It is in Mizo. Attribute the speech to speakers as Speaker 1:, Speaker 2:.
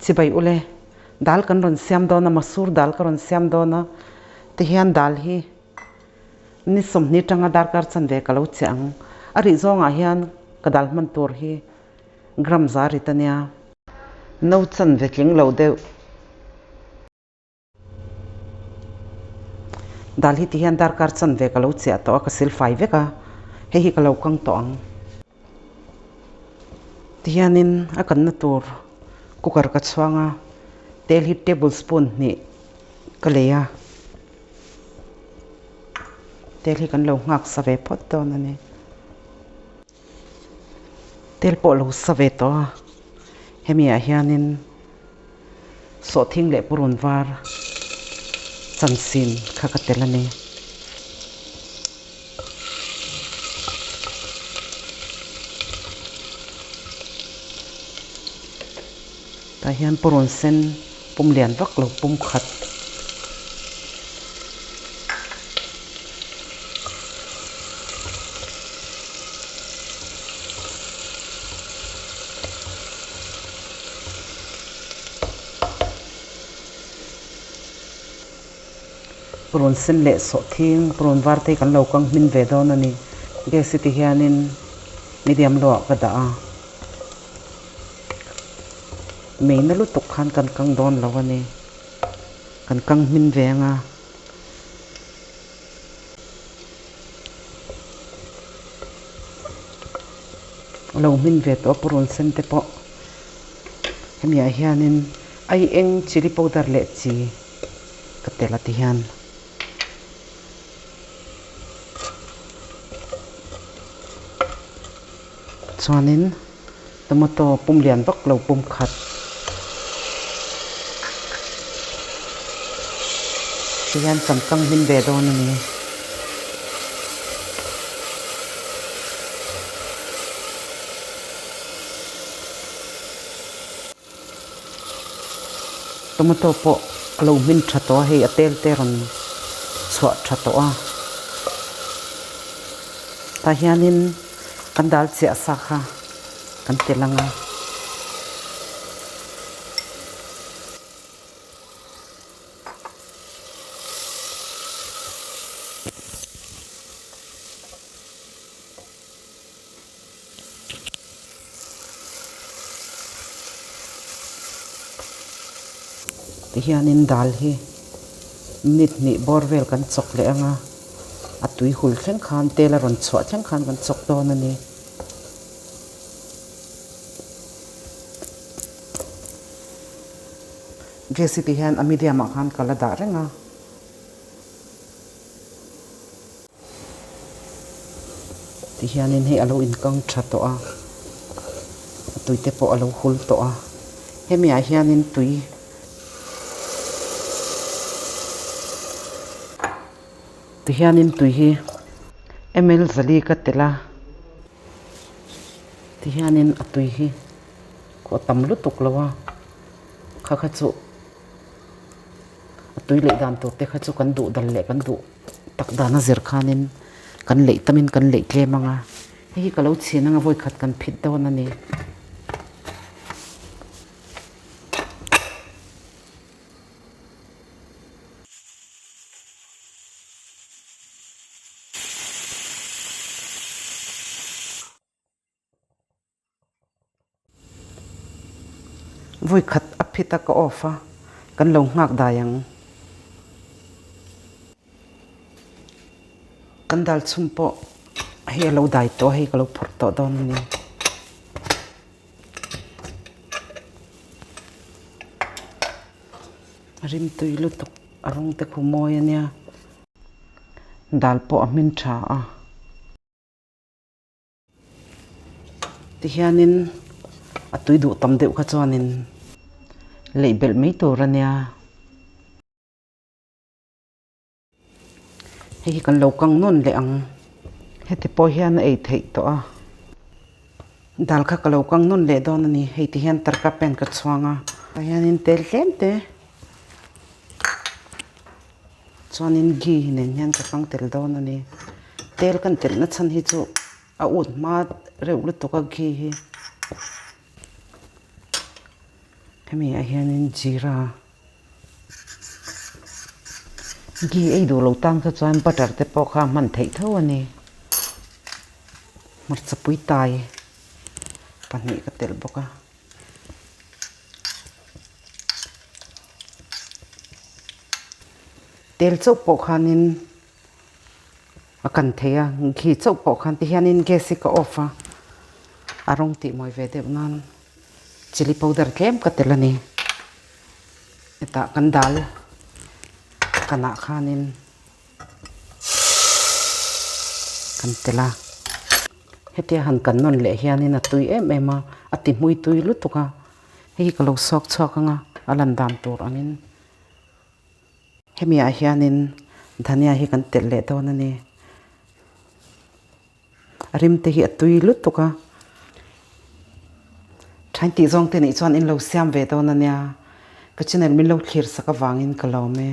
Speaker 1: Chibai ule, dal kan rawn siam dawn a, masur dal ka rawn siam dawn a, tihian dal hi ni 20 tanga darkar chanve ka lo che ang. A rih zawngah hian ka dal hman tur hi gram za rit a nia. No chanve tling lo deuh. Dal hi tihian darkar chanve ka lo chiah tawh a, ka sil fai vek a, hei hi ka lo kang tawh ang. Tihianin a kanna tur cooker ka chhuang a, tel hi table spoon hnih ka lei a, tel hi kan lo nghak sa ve phawt dawn a ni. Tel pawh lo sa ve tawh a, hemi ah hianin sawhthing leh purun var chansin kha ka tel a ni. Tah hian purun sen pum lian vak lo pum khat. Purun sen leh sawhthing purun var te hi kan lo kang hmin ve dawn a ni. Gas hi ti hianin medium low ah ka dah a. Meina lutuk khan kan kang dawn lo a ni. Kan kang hmin ve ang a. A lo hmin ve tawh a purun sen te pawh hemi ah hianin ai eng chilli powder leh chi ka tel a ti hian. Chuanin tomato pum lian vak lo pum khat. Tihian kan kang hlim ve dawn a ni. Tomato pawh a lo hmin tha tawh a, hei a tel te rawn chhuah tha tawh a. Tah hianin kan dal chiah sa kha kan ti lang a. Tihianin dal hi minute hnih bawr vel kan chawk leh ang a, a tui hul thleng khan tel a rawn chhuah thleng khan kan chawk dawn a ni. Gas hi tihian a medium ah khan ka la dah reng a. Tihianin hei a lo inkang tha tawh a, a tui te pawh a lo hul tawh a, hemi ah hianin tui tihianin tui hi ml zali ka telh a, tihianin a tui hi a tam lutuk lo a, kha kha chu. A tui leh dan tur te kha chu kan duh dal leh kan duh tak dan a zir khanin kan leih tamin kan leih tlem ang a, hei hi ka lo chhin anga vawi khat kan phit dawn a ni. Vawi khat a phit a ka off a, kan lo nghak dai ang. Kan dal chhum pawh hei a lo dai tawh a, hei ka lo phawrh tawh dawn a ni. A rimtui lutuk a rawng te khu mawi a nia. Dal pawh a hmin tha a. Tihianin a tui duh tam deuh kha chuanin leih belh mai tur a nia. Hei hi kan lo kang nawn leh ang. Heti pawh hian a ei theih tawh a. Dal kha ka lo kang nawn leh dawn a ni. Hei tihian tarka pen ka chhuang a. Tah hianin tel tlem te chuanin ghee nen hian ka kang tel dawn a ni. Tel kan telh na chhan hi chu a ut hma reuh lutuk a ghee hi. Hemi ah hianin jeera ghee ei duh loh tan kha chuan butter te pawh kha a hman theih tho a ni. Hmarcha pui tai pahnih ka telh bawk a. Tel chauh pawh khanin a kan thei a, ghee chauh pawh khan tihianin gas hi ka off a, a rawng tih mawi ve deuh nan chilli powder tlem ka tel a ni. Hetah kan dal kanah khanin kan tel a, hetia han kan nawn leh hianin a tui em em a, a ti hmui tui lutuk a, hei hi ka lo sawk chhuak ang a, a lan dan tur angin. Hemi ah hianin dhania hi kan telh leh dawn a ni. A rim te hi a tui lutuk a. Thain tih zawng te nih chuan in lo siam ve dawn a nia. Ka channel min lo thlir sak avangin ka lawm e.